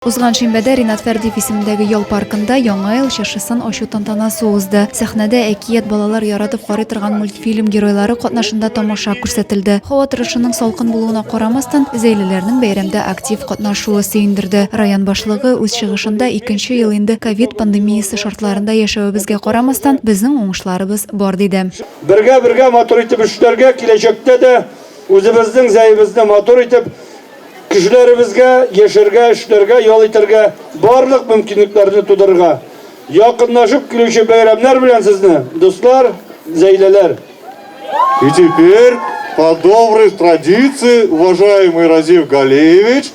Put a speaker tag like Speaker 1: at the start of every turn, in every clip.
Speaker 1: Узган шимбәдә Ринат Фәрдиев исемендәге ял паркында Яңа ел чыршысын ачу тантанасы узды. Сәхнәдә әкият балалар яратып карый торган мультфильм геройлары катнашында тамаша күрсәтелде. Һава торышының салкын булуына карамастан, зәйлеләрнең бәйрәмдә актив катнашуы сөендерде. Район башлыгы үз чыгышында икенче ел инде ковид пандемиясе шартларында яшәвебезгә карамастан, безнең уңышларыбыз бар, диде.
Speaker 2: Бергә-бергә матур итеп эшләргә, киләчәктә дә үзебезнең Зәебезне матур итеп, Кешеләребезгә яшәргә, эшләргә, ял итәргә барлык мөмкинлекләрне тудырырга. Якынлашып килүче бәйрәмнәр белән сезне, дуслар, зәйлеләр!
Speaker 3: И теперь, по доброй традиции, уважаемый Разиф Галиевич,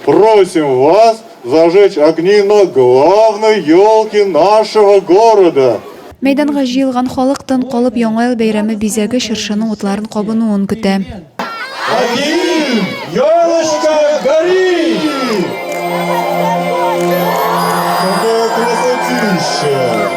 Speaker 3: просим вас зажечь огни на главной елке нашего города.
Speaker 1: Мәйданга җыелган халык тын калып Яңа ел бәйрәме бизәге чыршының утларын кабынуын көтә.
Speaker 3: Один, елочка, гори! Какая красотища!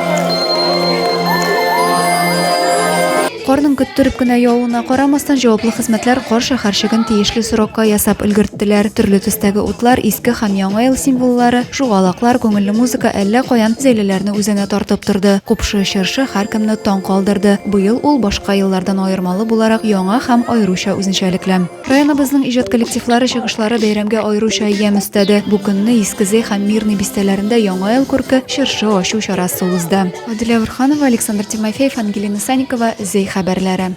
Speaker 1: Карның көттереп кенә явуына карамастан, җаваплы хезмәтләр кар шәһәрчеген тиешле срокка ясап өлгерттеләр. Төрле төстәге утлар, иске һәм яңа ел символлары, шугалаклар, күңелле музыка әллә каян зәйлеләрне үзенә тартып торды. Купшы чыршы һәркемне таң калдырды. Быел ул башка еллардан аермалы буларак яңа һәм аеруча үзенчәлекле. Районыбызның иҗат коллективлары чыгышлары бәйрәмгә аеруча ямь өстәде. Бу көнне Иске Зәй һәм Мирный бистәләрендә Яңа ел күрке, чыршы ачу чарасы узды. Адилә Борһанова, Александр Тимофеев, Ангелина Санникова, Зәй хәбәрләре.